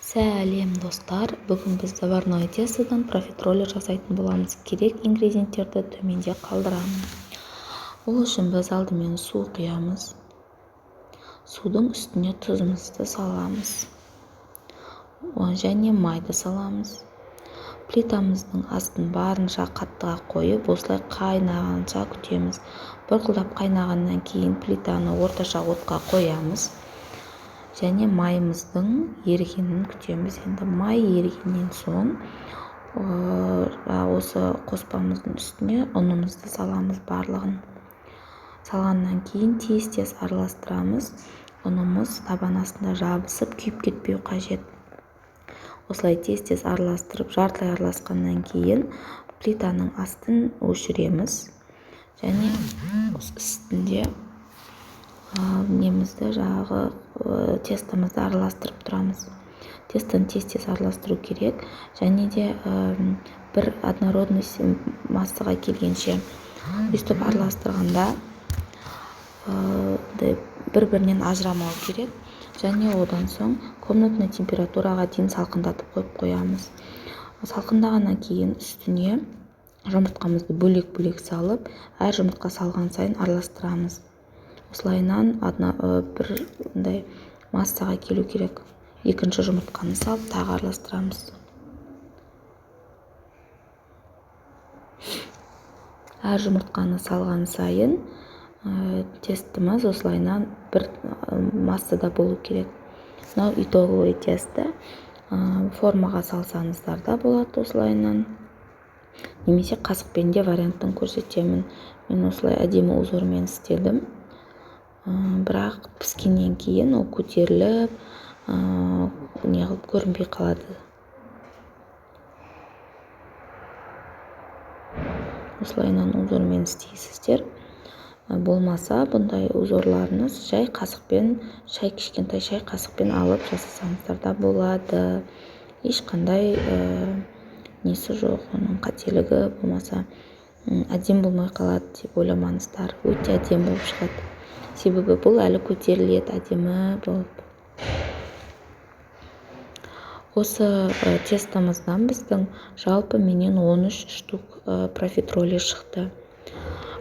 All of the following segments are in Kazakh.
Сәлем, достар! Бүгін біз заварной тестодан профитроли жасайтын боламыз. Керек ингредиенттерді төменде қалдырамын. Ол үшін біз алдымен су құямыз. Судың үстіне тұзымызды саламыз және майды саламыз. Плитамыздың астын барынша қаттыға қойып, осылай қайнағанша күтеміз. Бұрқылдап қайнағаннан кейін плитаны орташа отқа қоямыз және майымыздың ерігенін күтеміз. Енді май ерігеннен соң осы қоспамыздың үстіне ұнымызды саламыз. Барлығын салғаннан кейін тез-тез араластырамыз. Ұнымыз табан астында жабысып, күйіп кетпеу қажет. Осылай тез-тез араластырып, жартылай араласқаннан кейін плитаның астын өшіреміз және үстінде немізді, жаңағы тестомызды араластырып тұрамыз. Тестоны тез-тез араластыру керек және де бір однородный массаға келгенше. Өйстіп араластырғанда бір-бірінен ажырамау керек. Және одан соң комнатный температураға дейін салқындатып қойып қоямыз. Салқындағаннан кейін үстіне жұмыртқамызды бөлек-бөлек салып, әр жұмыртқа салған сайын араластырамыз. Осылайынан бір мындай массаға келу керек. Екінші жұмыртқаны салып, тағы араластырамыз. Әр жұмыртқаны салған сайын тестіміз осылайынан бір массада болу керек. Мынау итоговый тесті. Формаға салсаңыздар да болады осылайынан, немесе қасықпен де вариантын көрсетемін. Мен осылай әдемі узормен істедім, бірақ піскеннен кейін ол көтеріліп, неғылып көрінбей қалады. Осылайынан узормен істейсіздер. Болмаса, бұндай узорларыңыз жай қасықпен, шай, кішкентай шай қасықпен алып жасасаңыздар да болады. Ешқандай несі жоқ оның, қателігі болмаса, әдемі болмай қалады деп ойламаңыздар. Өте әдемі болып шығады, себебі бұл әлі көтеріледі әдемі болып. Осы тестомыздан біздің жалпы менен 13 штук профитроли шықты.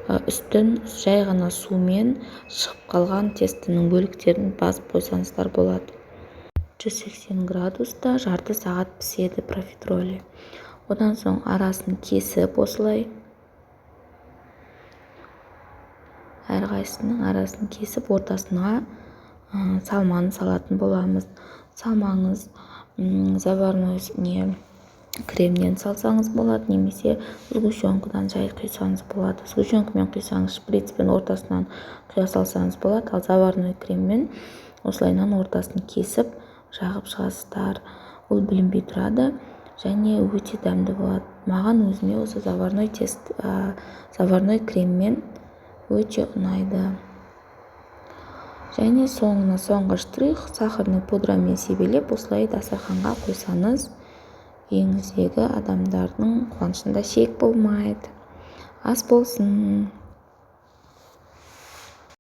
Үстін жай ғана сумен шығып қалған тестінің бөліктерін басып қойсаңыздар болады. 180 градуста жарты сағат піседі профитроли. Одан соң арасын кесіп, осылай әрқайсысының арасын кесіп, ортасына салманы салатын боламыз. Салмаңыз заварной не кремнен салсаңыз болады немесе сгущенкадан жай құйсаңыз болады. Сгущенкамен құйсаңыз, шприцпен ортасынан құя салсаңыз болады, ал заварной креммен осылайынан ортасын кесіп, жағып шығасыздар. Ол білінбей тұрады және өте дәмді болады. Маған өзіме осы заварной тест, заварной креммен өте ұнайды. Және соңына соңғы штрих: сахарный пудрамен себелеп, осылай дастарханға қойсаңыз, үйіңіздегі адамдардың қуанышында шек болмайды. Ас болсын!